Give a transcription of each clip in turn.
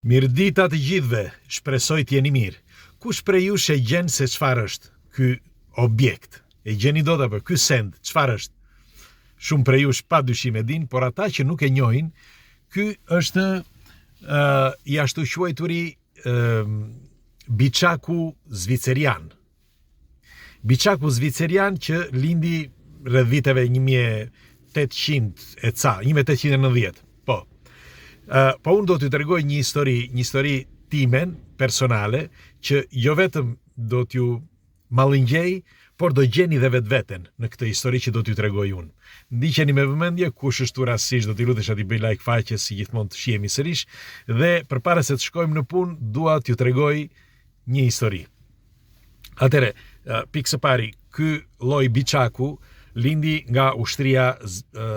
Mirëdita të gjithëve, shpresoj të jeni mirë. Kush prej jush e gjen se çfarë është ky objekt? E gjeni dot apo ky send, çfarë është? Shumë prej jush pa dyshim e dinë, por ata që nuk e njohin, ky është uh, i ashtuquajturi uh, biçaku zvicerian. Biçaku zvicerian që lindi rreth viteve 1800 e ca, 1890. Po. Uh, po unë do t'ju tregoj një histori, një histori timen personale që jo vetëm do t'ju mallëngjej, por do gjeni dhe vetveten në këtë histori që do t'ju tregoj unë. Ndiqeni me vëmendje, kush është rastësisht do t'i lutesha t'i bëj like faqes si gjithmonë të shihemi sërish dhe përpara se të shkojmë në punë, dua t'ju tregoj një histori. Atëherë, pikë së pari, ky lloj biçaku lindi nga ushtria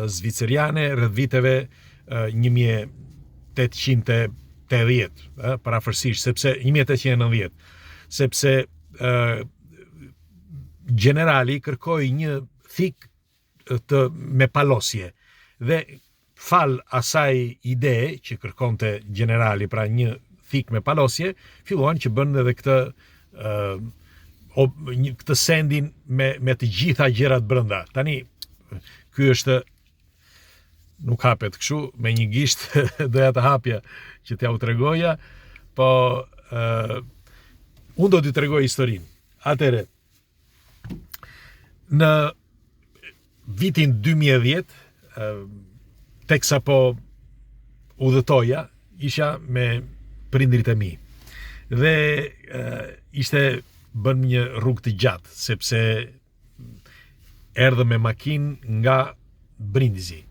zviceriane rreth viteve 1880, përafërsisht, sepse 1890, sepse gjenerali kërkoi një thikë të me palosje dhe falë asaj ideje që kërkonte gjenerali, pra një thikë me palosje, filluan që bënë edhe këtë uh, o, një, këtë sendin me, me të gjitha gjërat brenda. Tani, ky është nuk hapet kështu, me një gisht doja ta hapja që t'jua tregoja, po uh, unë do t'ju tregoj historinë. Atëherë, Në vitin 2010, teksa po udhëtoja, isha me prindërit e mi. Dhe ishte bëmë një rrugë të gjatë, sepse erdhëm me makinë nga Brindisi.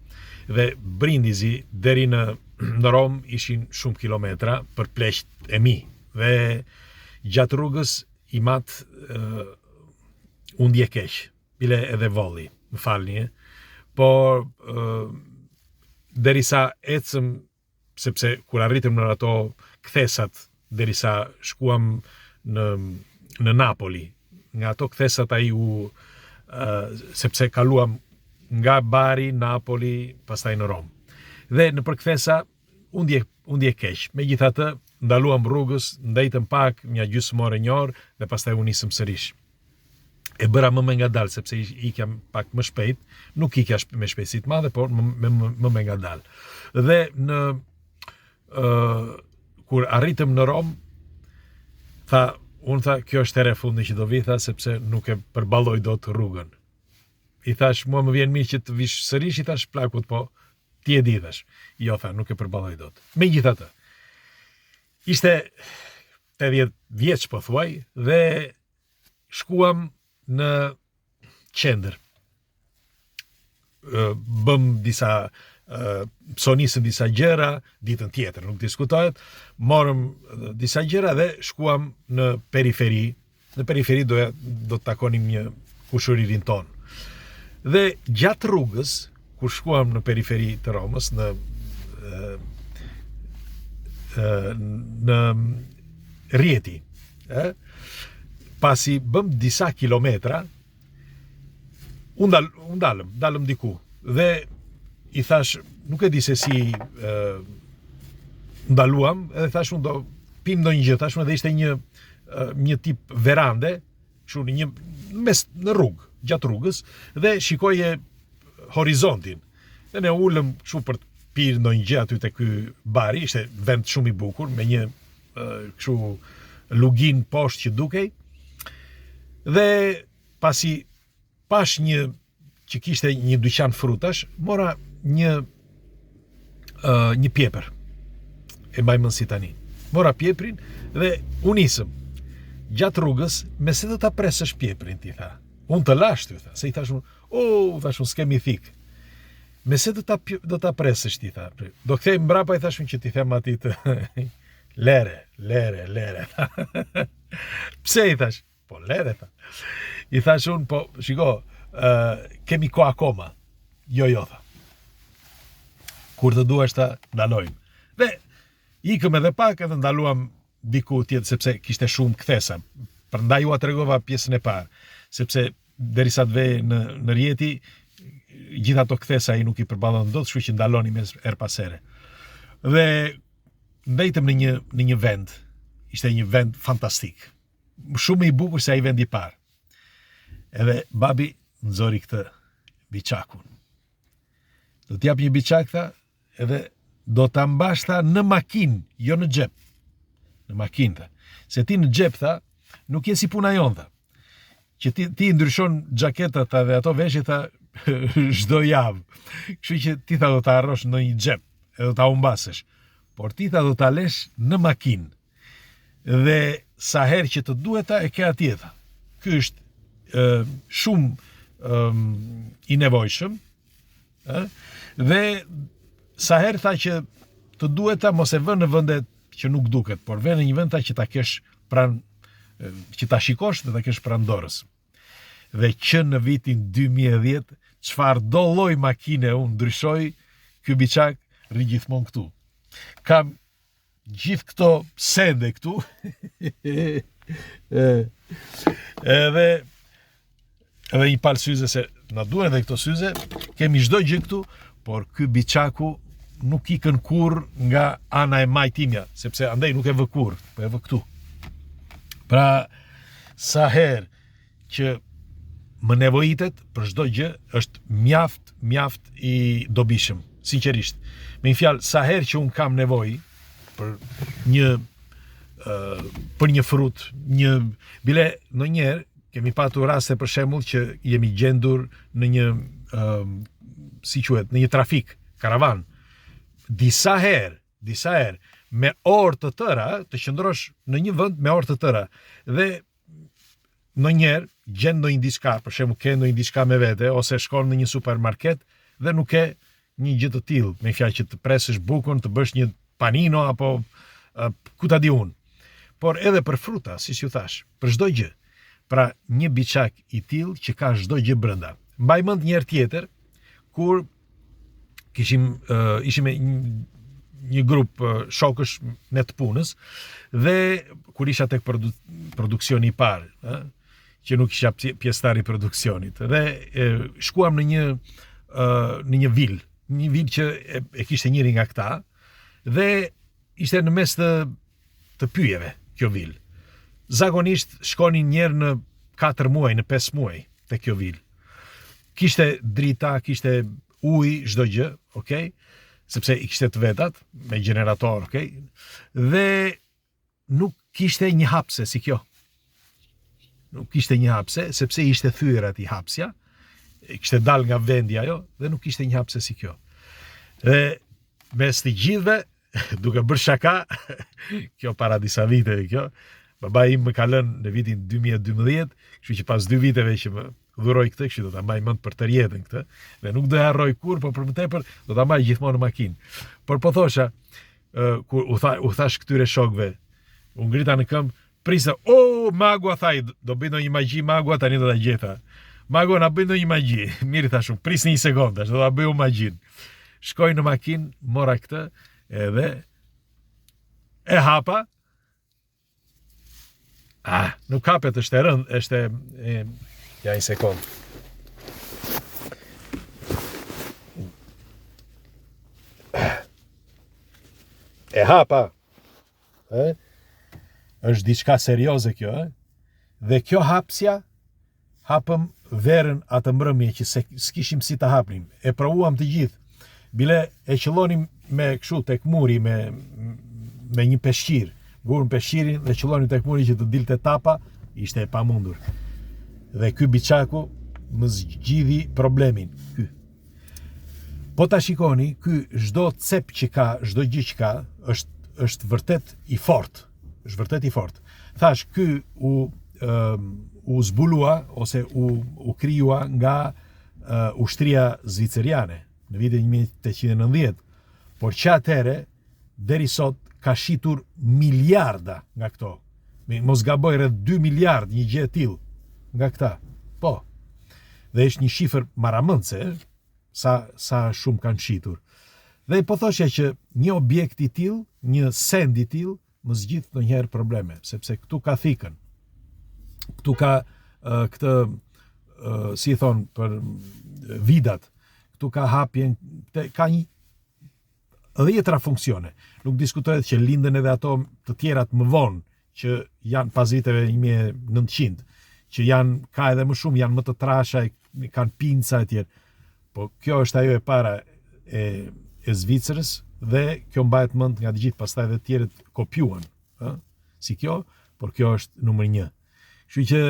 Dhe Brindisi deri në në Romë ishin shumë kilometra për pleqtë e mi. Dhe gjatë rrugës Im atë uh, u ndje keq, bile edhe volli, më falni, e? por uh, derisa ecëm, sepse kur arritëm në ato kthesat, derisa shkuam në, në Napoli, nga ato kthesat ai u, uh, sepse kaluam nga Bari, Napoli, pastaj në Romë. Dhe nëpër kthesa, U ndje, u ndje keq. Megjithatë, ndaluam rrugës, ndejtëm pak, nja gjysmë ore, një orë dhe pastaj u nisëm sërish. E bëra më me ngadalë sepse ikja pak më shpejt, nuk ikja me shpejtësi të madhe, por më më, më, më me ngadalë. Dhe në ë uh, kur arritëm në Romë, tha, unë tha, kjo është hera e fundit që do vi, tha, sepse nuk e përballoj dot rrugën. I thash, mua më vjen mirë që të vish sërish, i thash plakut, po Ti e di, thash. Jo, tha, nuk e përballoj dot. Megjithatë, ishte 80 vjeç pothuaj dhe shkuam në qendër. Bëmë disa psonisëm disa gjëra ditën tjetër, nuk diskutohet, morëm disa gjëra dhe shkuam në periferi Në periferi do do të takonim një kushëririn tonë. Dhe gjatë rrugës, kur shkuam në periferi të Romës, në në Rieti, ë pasi bëmë disa kilometra, u ndal, u ndalëm, ndalëm diku dhe i thash, nuk e di se si ë ndaluam, edhe thash unë do pim ndonjë gjë, thash unë edhe ishte një një tip verande, kështu në një mes në rrugë, gjatë rrugës dhe shikoje horizontin. Dhe ne u ulëm kështu për të pirë ndonjë gjë aty te ky bari, ishte vend shumë i bukur me një kështu luginë poshtë që dukej. Dhe pasi pash një që kishte një dyqan frutash, mora një uh, një pjepër. E mbaj mend si tani. Mora pjeprin dhe u nisëm. Gjatë rrugës, me se do ta presësh pjeprin, ti tha. Unë të lash ty, tha. Se i thash unë, o, oh, thash unë, s'kemi thikë. Me se do ta do ta presësh ti, tha. Do kthej mbrapa i thash unë që t'i them atij të lere, lere, lere. Pse i thash? Po lere, tha. I thash unë, po, shiko, uh, kemi kohë akoma. Jo, jo, tha. Kur të duash tha, ndalojmë. Dhe ikëm edhe pak edhe ndaluam diku tjetër, sepse kishte shumë kthesa. Prandaj jua tregova pjesën e parë, sepse derisa të vej në, në Rieti, gjithë ato kthesa ai nuk i përballon dot, kështu që ndalonim herë pas here. Dhe. ndejtëm në një në një vend. Ishte një vend fantastik. Shumë më i bukur se ai vendi i parë. Edhe babi nxori këtë biçakun. Do të jap një biçak tha, edhe do ta mbash tha në makinë, jo në xhep. Në makinë tha. Se ti në xhep tha, nuk je si puna jonë tha. Që ti ti ndryshon xhaketat tha dhe ato veshje tha çdo javë. Kështu që ti tha do ta harrosh në një xhep, edhe do ta humbasësh. Por ti tha do ta lesh në makinë. Dhe sa herë që të duhet tha e ke atje tha. Ky është ë shumë ë i nevojshëm, ë dhe sa herë tha që të duhet tha mos e vë në vende që nuk duket, por vë në një vend tha që ta kesh pranë që ta shikosh dhe ta kesh pranë dorës. Dhe që në vitin 2010, çfarëdo lloj makine unë ndryshoj, ky biçak rri gjithmonë këtu. Kam gjithë këto sende këtu. edhe edhe një palë syze se na duhen edhe këto syze, kemi çdo gjë këtu, por ky biçaku nuk ikën kurrë nga ana e majtë imja, sepse andej nuk e vë kurrë, po e vë këtu. Pra, sa herë që më nevojitet për çdo gjë është mjaft, mjaft i dobishëm, sinqerisht. Me një fjalë, sa herë që unë kam nevojë për një për një frut, një bile ndonjëherë kemi patur raste për shembull që jemi gjendur në një si quhet, në një trafik, karavan. Disa herë, disa herë me orë të tëra të qëndrosh në një vend me orë të tëra dhe ndonjëherë gjen ndonjë diçka, për shembull ke ndonjë diçka me vete ose shkon në një supermarket dhe nuk ke një gjë të tillë, me fjalë që të presësh bukën, të bësh një panino apo uh, ku ta di unë. Por edhe për fruta, siç ju thashë, për çdo gjë. Pra një biçak i tillë që ka çdo gjë brenda. Mbaj mend një herë tjetër kur kishim uh, ishim me një grup uh, shokësh ne të punës dhe kur isha tek produ produksioni i parë, ë, që nuk isha pjesëtar i produksionit dhe e, shkuam në një uh, në një vilë, një vilë që e, e kishte njëri nga këta dhe ishte në mes të të pyjeve kjo vilë. Zakonisht shkonin një herë në 4 muaj, në 5 muaj te kjo vilë. Kishte drita, kishte ujë, çdo gjë, okay? Sepse i kishte të vetat me gjenerator, okay? Dhe nuk kishte një hapse si kjo. Nuk kishte një hapse, sepse ishte thyer aty hapsja, kishte dalë nga vendi ajo dhe nuk kishte një hapse si kjo. Dhe mes të gjithëve duke bërë shaka, kjo para disa viteve kjo, babai im më ka lënë në vitin 2012, kështu që pas dy viteve që më dhuroi këtë, kështu do ta mbaj mend për tërë jetën këtë, dhe nuk do e harroj kurrë, por për më tepër do ta mbaj gjithmonë në makinë. Por po thosha, uh, kur u tha u thashë këtyre shokëve, u ngrita në këmbë, Prisa, o, Magua, tha, do bëj ndonjë magji, Magua, tani do ta gjeta. Magua, na bëj ndonjë magji. Mirë, thashë unë, prisni një sekondë, tash, do ta bëj unë magjinë. Shkoj në makinë, mora këtë, edhe e hapa. Ah, nuk hapet, është e rëndë, është e, e ja një sekondë. E hapa. Ë? Është diçka serioze kjo, ë? Dhe kjo hapsja hapëm verën atë mbrëmje që se s'kishim si ta hapnim. E provuam të gjithë. Bile e qëllonim me kështu tek muri me me një peshqir, vurëm peshqirin dhe qëllonim tek muri që të dilte tapa, ishte e pamundur. Dhe ky biçaku më zgjidhi problemin. Ky. Po ta shikoni, ky çdo cep që ka, çdo gjë që ka, është është vërtet i fortë. Është vërtet i fortë. Thashë, ky u u zbulua ose u u krijua nga uh, ushtria zviceriane në vitin 1890, por që atëherë deri sot ka shitur miliarda nga këto. Mos gaboj rreth 2 miliard një gjë e tillë nga këta. Po. Dhe është një shifër marramendëse, sa sa shumë kanë shitur. Dhe po thosha që një objekt i tillë, një send i tillë, më zgjidh ndonjëherë probleme, sepse këtu ka thikën. Këtu ka uh, këtë uh, si i thonë për vidat. Këtu ka hapjen, ka një. dhjetra funksione. Nuk diskutohet që lindën edhe ato të tjerat më vonë, që janë pas viteve 1900, që janë, ka edhe më shumë, janë më të trasha, kanë pinca e tjerë. Po kjo është ajo e para e, e Zvicrës dhe kjo mbahet mend nga të gjithë, pastaj edhe të tjerët kopjuan, ë? Si kjo, por kjo është numër 1. Kështu që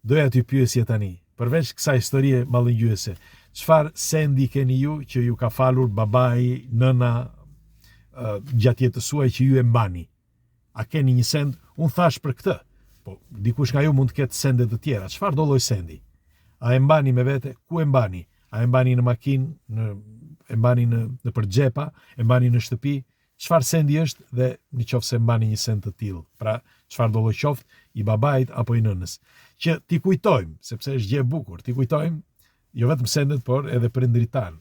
doja t'ju pyesja tani, përveç kësaj historie mallëngjyese, çfarë sendi keni ju që ju ka falur babai, nëna gjatë jetës suaj që ju e mbani? A keni një send? Unë thashë për këtë. Po dikush nga ju mund të ketë sende të tjera. Çfarë do lloj sendi? A e mbani me vete? Ku e mbani? A e mbani në makinë, në e mbani në nëpër xhepa, e mbani në shtëpi? Çfarë sendi është dhe në qoftë se mbani një send të tillë, pra çfarë do lloj qoftë, i babait apo i nënës, që t'i kujtojmë, sepse është gjë e bukur, t'i kujtojmë jo vetëm sendet, por edhe prindërit tanë.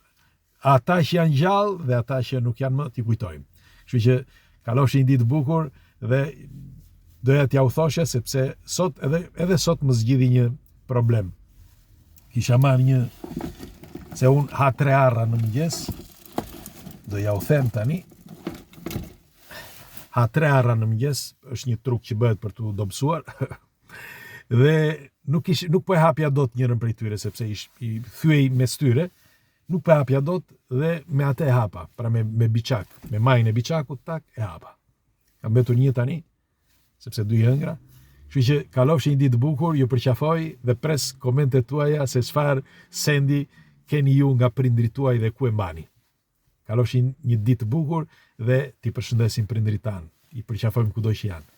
Ata që janë gjallë dhe ata që nuk janë më t'i kujtojmë. Kështu që kalofshi një ditë të bukur dhe doja t'jua thosha sepse sot edhe edhe sot më zgjidhi një problem. Kisha marrë një se unë ha tre arra në mëngjes. Do ja u them tani. Ha tre arra në mëngjes, është një truk që bëhet për t'u dobësuar. dhe nuk ish, nuk po e hapja dot njërën prej tyre sepse ish i thyej mes tyre Nuk po e hapja dot dhe me atë e hapa, pra me me biçak, me majën e biçakut tak e hapa. Ka mbetur një tani, sepse dy i hëngra. Kështu që kalofshi një ditë të bukur, ju përqafoj dhe pres komentet tuaja se çfarë sendi keni ju nga prindërit tuaj dhe ku e mbani. Kalofshi një ditë të bukur dhe t'i përshëndesim prindërit tanë. I përqafojmë kudo që janë.